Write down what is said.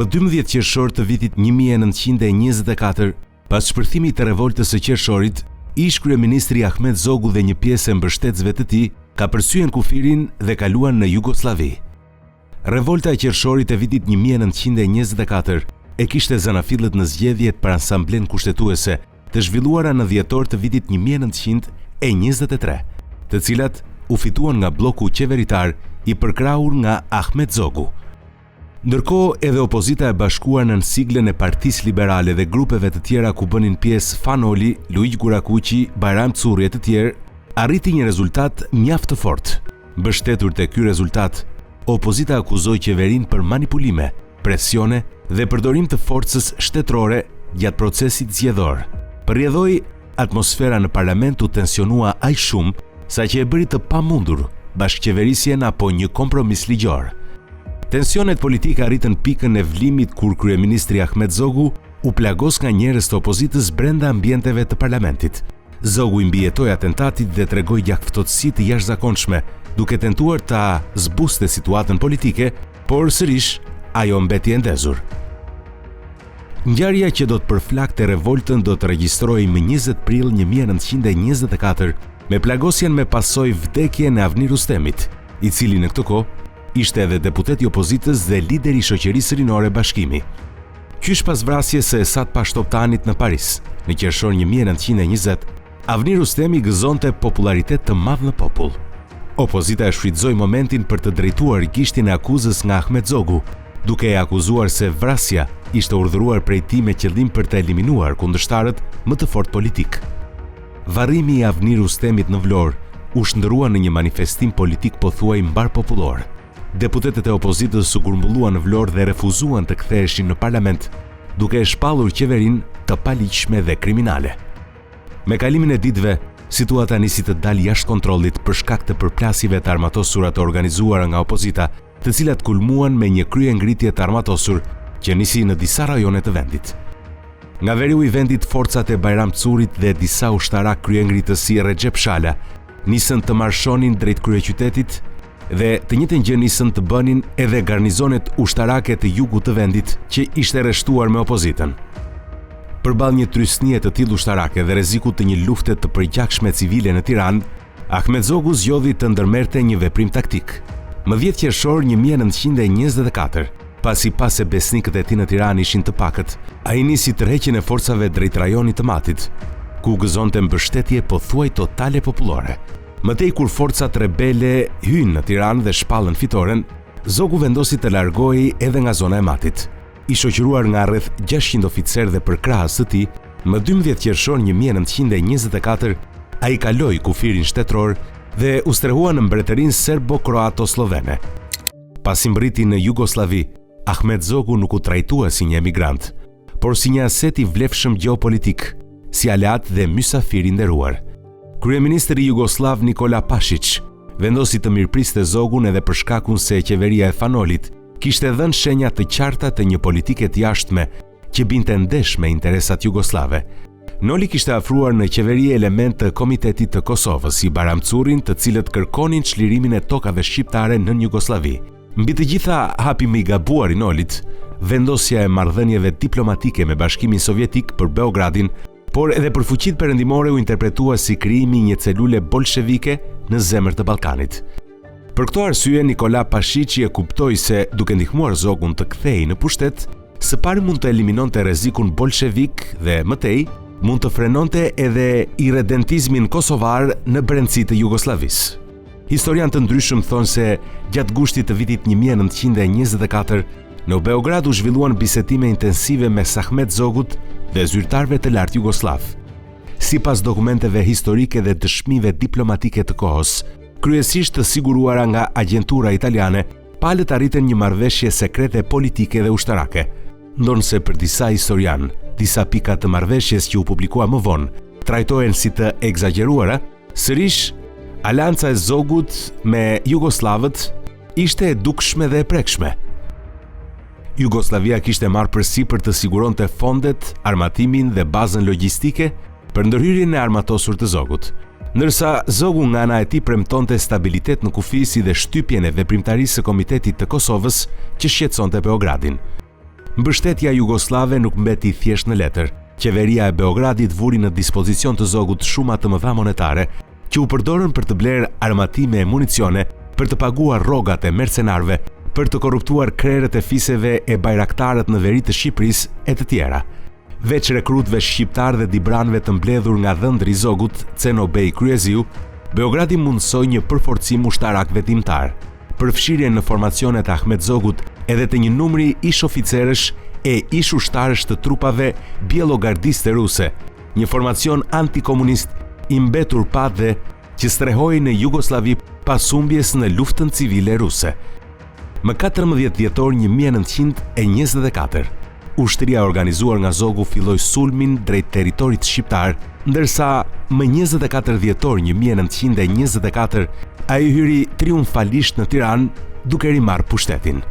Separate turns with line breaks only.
Më 12 qershor të vitit 1924, pas shpërthimit të revoltës së qershorit, ish-kryeministri Ahmet Zogu dhe një pjesë e mbështetësve të tij kapërcyen kufirin dhe kaluan në Jugosllavi. Revolta e qershorit e vitit 1924 e kishte zanafillën në zgjedhjet për Asamblenë Kushtetuese të zhvilluara në dhjetor të vitit 1923, të cilat u fituan nga blloku qeveritar i përkrahur nga Ahmet Zogu. Ndërkohë, edhe opozita e bashkuar nën siglën e Partisë Liberale dhe grupeve të tjera ku bënin pjesë Fan Noli, Luigj Gurakuqi, Bajram Curri e të tjerë, arriti një rezultat mjaft të fortë. Mbështetur te ky rezultat, opozita akuzoi qeverinë për manipulime, presione dhe përdorim të forcës shtetërore gjatë procesit zgjedhor. Për rrjedhojë, atmosfera në parlament u tensionua aq shumë saqë e bëri të pamundur bashkëqeverisjen apo një kompromis ligjor. Tensionet politike arritën pikën e vlimit kur kryeministri Ahmet Zogu u plagos nga njerëz të opozitës brenda ambienteve të parlamentit. Zogu i mbijetoi atentatit dhe tregoi gjakftohtësi të jashtëzakonshme, duke tentuar ta zbuste situatën politike, por sërish ajo mbeti e ndezur. Ngjarja që do të përflakte revoltën do të regjistrohej më 20 prill 1924 me plagosjen me pasojë vdekjen e Avni Rustemit, i cili në këtë kohë ishte edhe deputet i opozitës dhe lider i shoqërisë rinore Bashkimi. Qysh pas vrasjes së Esat Pashë Toptanit në Paris, në qershor 1920, Avni Rustemi gëzonte popullaritet të madh në popull. Opozita e shfrytëzoi momentin për të drejtuar gishtin e akuzës nga Ahmet Zogu, duke e akuzuar se vrasja ishte urdhëruar prej tij me qëllim për të eliminuar kundërshtarët më të fortë politikë. Varrimi i Avni Rustemit në Vlorë u shndërrua në një manifestim politik pothuaj mbarëpopullor. Deputetët e opozitës u grumbulluan në Vlorë dhe refuzuan të ktheheshin në parlament, duke e shpallur qeverinë të paligjshme dhe kriminale. Me kalimin e ditëve, situata nisi të dalë jashtë kontrollit për shkak të përplasjeve të armatosura të organizuara nga opozita, të cilat kulmuan me një kryengritje të armatosur që nisi në disa rajone të vendit. Nga veriu i vendit forcat e Bajram Currit dhe disa ushtarakë kryengritës si Rexhep Shala nisën të marshonin drejt kryeqytetit dhe të njëjtën gjë nisën të bënin edhe garnizonet ushtarake të jugut të vendit që ishte rreshtuar me opozitën. Përballë një trysnie të tillë ushtarake dhe rrezikut të një lufte të përgjakshme civile në Tiranë, Ahmet Zogu zgjodhi të ndërmerrte një veprim taktik. Më 10 qershor 1924, pasi pa se besnikët e tij në Tiranë ishin të pakët, ai nisi tërheqjen e forcave drejt rajonit të Matit, ku gëzonte mbështetje pothuaj totale popullore. Më tej kur forcat rebele hynë në Tiranë dhe shpallën fitoren, Zogu vendosi të largohej edhe nga zona e Matit. I shoqëruar nga rreth 600 oficerë dhe përkrahës të tij, më 12 qershor 1924, ai kaloi kufirin shtetëror dhe u strehua në mbretërinë serbo-kroato-sllovene. Pasi mbërriti në Jugosllavi, Ahmet Zogu nuk u trajtua si një emigrant, por si një aset i vlefshëm gjeopolitik, si aleat dhe mysafir i nderuar. Kryeministri jugosllav Nikola Pashiç vendosi të mirëpriste Zogun edhe për shkakun se qeveria e Fan Nolit kishte dhënë shenja të qarta të një politike të jashtme që binte ndesh me interesat jugosllave. Noli kishte afruar në qeveri elementë të Komitetit të Kosovës, si Bajram Currin, të cilët kërkonin çlirimin e tokave shqiptare nën Jugosllavi. Mbi të gjitha, hapi më i gabuar i Nolit, vendosja e marrëdhënieve diplomatike me Bashkimin Sovjetik për Beogradin, por edhe për fuqitë perëndimore u interpretua si krijimi i një celule bolshevike në zemër të Ballkanit. Për këto arsye, Nikola Pashiçi e kuptoi se, duke ndihmuar Zogun të kthehej në pushtet, së pari mund të eliminonte rrezikun bolshevik dhe më tej mund të frenonte edhe irredentizmin kosovar në brendësi të Jugosllavisë. Historianë të ndryshëm thonë se gjatë gushtit të vitit 1924 në Beograd u zhvilluan bisedime intensive mes Ahmet Zogut dhe zyrtarëve të lartë jugosllavë. Sipas dokumenteve historike dhe dëshmive diplomatike të kohës, kryesisht të siguruara nga agjentura italiane, palët arritën një marrëveshje sekrete politike dhe ushtarake. Ndonëse për disa historianë, disa pika të marrëveshjes që u publikua më vonë, trajtohen si të ekzagjeruara, sërish aleanca e Zogut me jugosllavët ishte e dukshme dhe e prekshme. Jugosllavia kishte marrë përsipër të siguronte fondet, armatimin dhe bazën logjistike për ndërhyrjen e armatosur të Zogut. Ndërsa Zogu nga ana e tij premtonte stabilitet në kufi si dhe shtypjen e veprimtarisë së Komitetit të Kosovës që shqetësonte Beogradin. Mbështetja jugosllave nuk mbeti thjesht në letër. Qeveria e Beogradit vuri në dispozicion të Zogut shuma të mëdha monetare, që u përdorën për të blerë armatime e municione, për të paguar rrogat e mercenarëve, për të korruptuar krerët e fiseve e bajraktarët në veri të Shqipërisë e të tjera. Veç rekrutëve shqiptarë dhe dibranëve të mbledhur nga dhëndri i Zogut, Ceno Bej Kryeziu, Beogradi mundësoi një përforcim ushtarak vendimtar. Përfshirjen në formacionet e Ahmet Zogut edhe të një numri ish-oficerësh e ish-ushtarësh të trupave bjellogardiste ruse, një formacion antikomunist i mbetur pa atdhe që strehohej në Jugosllavi pas humbjes në luftën civile ruse. Më 14 dhjetor 1924, ushtria e organizuar nga Zogu filloi sulmin drejt territorit shqiptar, ndërsa më 24 dhjetor 1924 ai hyri triumfalisht në Tiranë duke rimarrë pushtetin.